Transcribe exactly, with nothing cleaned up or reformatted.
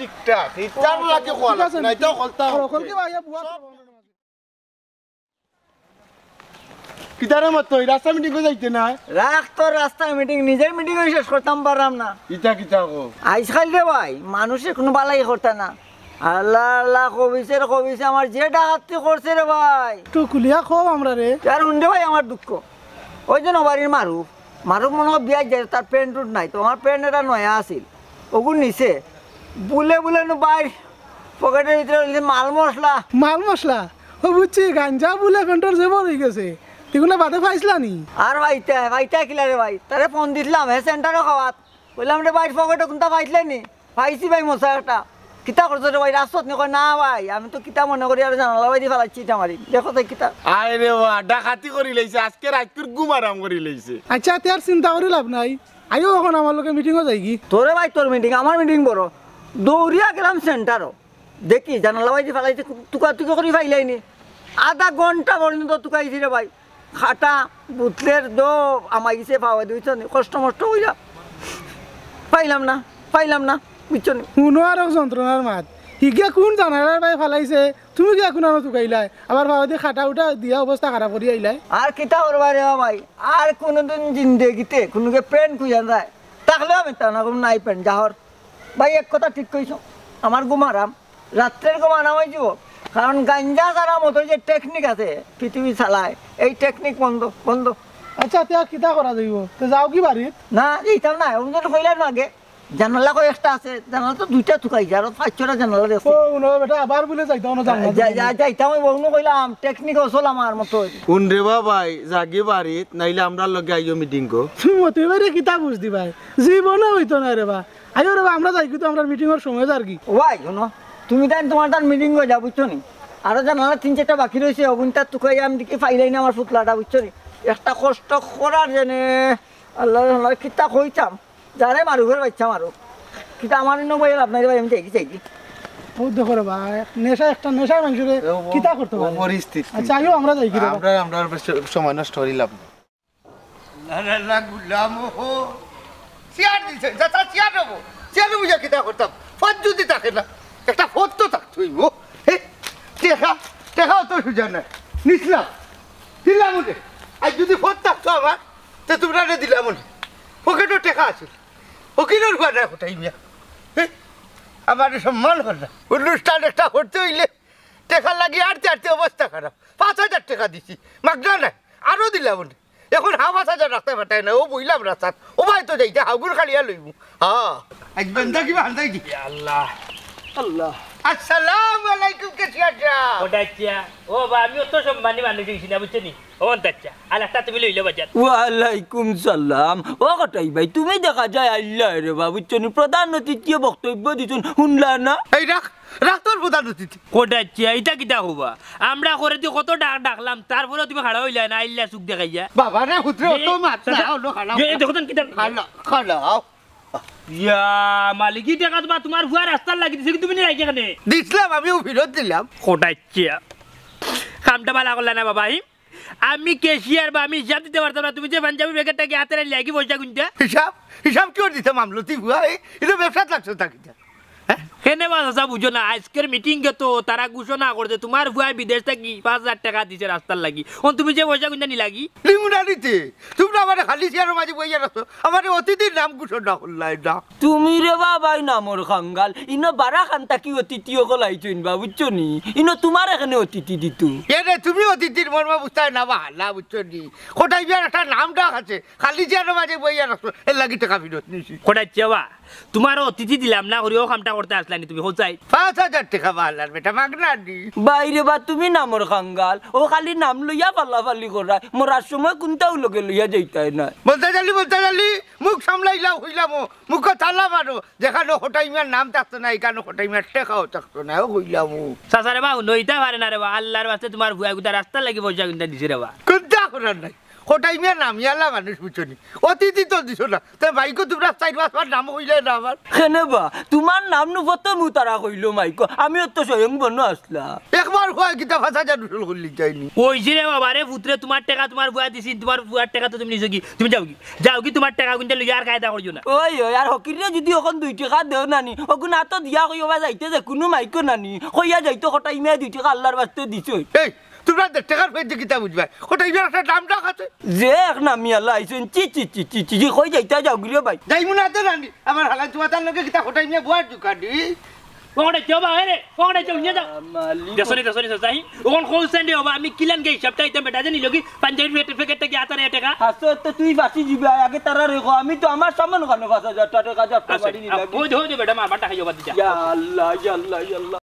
ঠিকঠাক, ইটার লাগি কল আছে, নাইতো কলতা করো, কল কি ভাই, বুয়া করো। কিতারে মত, এই রাস্তা মিটিং করে যাইতে না? রাখ তোর রাস্তা মিটিং, নিজের মিটিং আমি শেষ করতাম পারলাম না। ইটা কিতা কো? আইজকাল রে ভাই, মানুষে কুনু বালাই করতা না। আল্লাহ, আল্লাহ, কবিছে রে, কবিছে আমার যে ডাকাতি করছে রে ভাই। একটু খুলিয়া কও আমরারে। আর হুন রে ভাই আমার দুঃখ। ওই যে নবাড়ির মারুফ, মারুফ মনে হয় বিয়াত যায়, তার প্যান্ট টুট নাই, তো আমার প্যান্ট এটা নয়া আছিল, ওগুন নিছে। বুলে বুলে নু ভাই পকেটের ভিতরে হইছে মাল মশলা। মাল মশলা? ও বুঝছি, গাঞ্জা বুলে প্যান্টর জেবর হয়ে গেছে। এগুলো বাদে পাইছলা নি? আর ভাইতা, ভাইতা কিলা রে ভাই? তারে ফোন দিছিলাম, হে সেন্টারও খাওয়াত। কইলাম, "রে ভাই, পকেটে কুনতা পাইছলে নি?" "পাইছি ভাই, মশা একটা।" "কিতা করছো রে ভাই, রাস্তাত নি?" কয়, "না ভাই, আমি তো কিতা মনে করি আর জানালা বাইদি ফালাইছি ইটা মারি। দেখো তাই কিতা।" আয় রে বা, ডাকাতি করি লইছে, আজকে রাইতকুর ঘুম আরাম করি লইছে। আচ্ছা, তে আর চিন্তা করি লাভ নাই। আইও এখন আমার লগে মিটিংও যাইগি। তোরে ভাই তোর মিটিং, আমার মিটিং বড়। দৌড়িয়া গেলাম সেন্টারও। দেখি, জানালা বাইদি ফালাইছে, তুকা তুকি করি পাইলাই নি। আধা ঘন্টা পর্যন্ত তুকাইছি রে ভাই। খাটা, বুতলের দো, আমায় গেছে পাওয়া দিয়েছ নি, কষ্ট মষ্ট হইয়া। পাইলাম না, পাইলাম না, বুঝছো নি? হুনো আরো যন্ত্রণার মাত। হিগিয়া কোন জানালার বাই ফালাইছে, তুমি গিয়া কোন আনো তুকাইলাই? আবার পাওয়া দিয়ে খাটা উঠা দিয়া অবস্থা খারাপ করি আইলাই। আর কিতা করবা রে ভাই, আর কোনোদিন জিন্দেগিতে কোনোকে প্যান্ট খুঁজা যায়, তাহলেও আমি তা না কোনো নাই প্যান্ট, জাহর। ভাই, এক কথা ঠিক কইছো, আমার ঘুম আরাম, রাত্রের ঘুম আরাম হয়ে যাব, কারণ গাঞ্জা ছাড়া মতো যে টেকনিক আছে পৃথিবী চালায়, এই টেকনিক বন্ধ, বন্ধ। আচ্ছা, তে আর কিতা করা যাইব? তো যাও কি বাড়িত? না, এইটাও না, ওই জন্য কইলাম না আগে, জানালা কয় একটা আছে, জানালা তো দুইটা তুকাই যায়, আরো পাঁচ ছটা জানালা দেখছি। ও, উনো বেটা আবার বলে যাইতাম না জানালা যা-, যা-, যাইতাম, ওই বউনো কইলাম, টেকনিক অসল আমার মতো। কোন রে বা ভাই, যাগি বাড়িত, নাইলে আমরার লগে আইও মিটিং গো। তুমি মতে এবারে কিতা বুঝ দিবাই? জীবনে হইতো না রে বা। আইও রে বা, আমরা যাই কিন্তু আমরার মিটিংর সময় যার কি। ওয়াই, হুনো, তুমি তাই তোমার তার মিটিং গো যা, বুঝছো নি? আরো জানালা তিন চারটা বাকি রয়েছে, অগুনটা তুকাই আমি দেখি ফাইলাই না আমার পুতলাটা, বুঝছো নি? একটা কষ্ট করার জেনে, আল্লাহ, আল্লাহ, কিতা কইতাম? যারে মারুক, ওর বাচ্চা মারুক। কিন্তু আমার ইনো বইয়ে লাভ নাই রে ভাই, আমি যাইগি, যাইগি। ও দেখো রে ভাই, নেশা একটা নেশায় মানুষরে ও, ও, কিতা করতে ও পারে? পরিস্থিতি। আচ্ছা, আইও আমরা যাই কি রে ভাই? আমরা, আমরা আর বেশি সময় নষ্ট করি লাভ নাই। না, না, না, গুলাম, ও। চেয়ার দিছে, যা, তা চেয়ার নেবো। চেয়ার নেবো, যা, কিতা করতাম? পথ যদি থাকে না, একটা পথ তো থাকতে হইব। হে, টেকা, টেকাও তো সুজা নাই। নিছিলাম, দিলাম ওরে। আর যদি পথ থাকতো আমার, তে তোমরা রে দিলাম ওরে। পকেটও টেকা আছে। ও কিলোর ঘরে কোথায় মিয়া? হে? আমার সম্মান কর না। অনুষ্ঠান একটা করতে হইলে টেকা লাগি আটতে আটতে অবস্থা খারাপ। পাঁচ হাজার টেকা দিছি, মাগনা নাই, আরো দিলাম ওরে। এখন হা পাঁচ হাজার রাখতে পারতায় না, ও বইলাম রাস্তাত, ও ভাই তো যাইতে হাউগুর খালিয়া লইমু। হ্যাঁ। আজ বান্দা কি বান্দা কি? ইয়া আল্লাহ। আল্লাহ। আসসালামু আলাইকুম, কেশিয়াররা। ওটা আচ্ছা। ও বা, আমি অত সম্মানী মানুষ হইছি না, বুঝছো নি? ও আচ্ছা, আর একটা তুমি লইলে বাজার। ওয়ালাইকুম সালাম। ও কটাই ভাই, তুমি দেখা যায় আইলা রে বা, বুঝছো নি? প্রধান অতিথিয়ে বক্তব্য দিছুন, শুনলা না? এই রাখ, রাখ তোর প্রধান অতিথি। কোটা আচ্ছা, এটা কিতা হবা? আমরা করে দি কত ডাক ডাকলাম, তারপরে তুমি খাড়া হইলা না, আইলা চুখ দেখাইয়া। বাবা রে, হুতরে অত মাত না, অন্য খাড়া। এ, দেখো তো কিতা? খাড়া, খাড়াও। ইয়া, মালিকি টেকা তোমার, তোমার ফুয়া রাস্তার লাগি দিছে, কিন্তু তুমি নি রাখি এখানে। দিছলাম, আমিও ফিরত দিলাম। কোটা আচ্ছা। কামটা বালা করলা না বাবা, হি? আমি ক্যাশিয়ার বা আমি হিসাব দিতে পারতাম না, তুমি যে পাঞ্জাবি প্যাকেটটা কি হাতে রাখলে কি পয়সা গুনতে? হিসাব? হিসাব কি করে দিতাম আমলতি ফুয়া? এই, এটা ব্যবসাত লাগছো তা কিতা? হ্যাঁ? কেনে বা চাচা বুঝো না, আজকের মিটিং এ তো তারা ঘোষণা করছে তোমার ফুয়া বিদেশ থাকি পাঁচ হাজার টেকা দিছে রাস্তার লাগি। অন তুমি যে পয়সা গুনতে নি লাগি? লিমুনারিতে, তোমরা আমারে খালি চেয়ারর মাঝে বইয়া রাখছো, আমারে অতিথির নাম ঘোষণা করলাই না। তুমি রে বাবাই নামর খাঙ্গাল, ইনো বারা খান থাকি অতিথি অকল আইছইন বা, বুঝছো নি? ইনো তোমার এখানে অতিথি দিতু। এ রে, তুমি অতিথির মর্ম বুঝতায় না বা হালা, বুঝছো নি? কোটাই বিয়ার একটা নাম ডাক আছে, খালি চেয়ারর মাঝে বইয়া রাখছো, এর লাগি টেকা ফিরত নিছি। কোটাই চেয়া বা, তোমার অতিথি দিলাম না করি, ও কামটা করতে আসলানি তুমি, হোচাই? পাঁচ হাজার টেকা বাহালার বেটা, মাগনা দি। বাইরে বা তুমি নামর খাঙ্গাল, ও খালি নাম লইয়া ফালাফালি করায়, মরার সময় কোনটাও লগে লইয়া যাইতায় না। বলতে জানি, বলতে জানি, মুখ সামলাইলাও হইলাম ও, মুখো তালা মারো, যেখানো কোটাই মিয়ার নাম থাকতো না, এখানো কোটাই মিয়ার টেকাও থাকতো না, ও হইলাম ও। চাচা রে বা, হুনো, ইতা পারে না রে বা, আল্লাহর ওয়াস্তে তোমার ফুয়া গুতা রাস্তার লাগি পয়সা গুনতে দিছে রে বা। কোনটা করার নাই? কটাই মিয়া নামিয়ালা মানুষ বুঝছো নি? অতিথি তো দিছো না। তে মাইকো তুমরা চাইর পাঁচবার নাম কইলে না আমার। কেনে বা, তুমার নাম নু প্রথমউ তারা কইলো মাইকো। আমিও তো স্বয়ং বনো আসলা। একবার কওয়া কিতা পাঁচ হাজার উসুল করলি যাইনি। ওই যে রে বাবা রে, পুতরে, তুমার টেকা তুমার ফুয়া দিছি, তুমার ফুয়ার টেকা তো তুমি নিছো কি? তুমি যাওগি, যাওগি, তুমার টেকা কুনটা লইয়া আর কায়দা করিও না। ওই, ওই, আর ফকিররে যুদি অখন দুই টেকা দেও নানি, অগুন আতো দিয়া কইও বা যাইতে যে কুনু মাইকো নানি, কইয়া যাইতো কটাই মিয়া দুই টেকা আল্লার বাস্তে দিছইন। এই, তুমরা দেড় টেকার ফুয়াইন্তে কিতা বুঝবায়? কটাই মিয়ার একটা নাম ডাক আছে। যে এক নামিয়ালা আইছইন, চি, চি, চি, কই যাইতা যাওগি রে ভাই। যাইমু না তো নানি, আমার হালাল তুমার তার লগে কিতা কটাই মিয়া বুয়ার দোকানি। ওখানে যাও বা, এ রে, ওখানে যাও, নিয়ে যাও। মালিক। দেখছো নি, দেখছো নি, দেখছো নি? ওখান কল সেন্ডে হবা, আমি কিলান গেই, সপ্তাহে ইতাম বেটা জানি লগি, পাঞ্জাবির প্যাকেট, প্যাকেট থাকি আতারে টেকা। আচ্ছা, তো তুই বাঁচি যিবে, আগে তারারে ক, আমি তো আমার সামান খানো পাঁচ হাজার টেকা, টেকা, আচ্ছা, বাড়ি নিলাম। ওই যে, ওই যে বেটা, মারবার টাকা জমা দিতা। ইয়া আল্লাহ, ইয়া আল্লাহ, ইয়া আল্লাহ।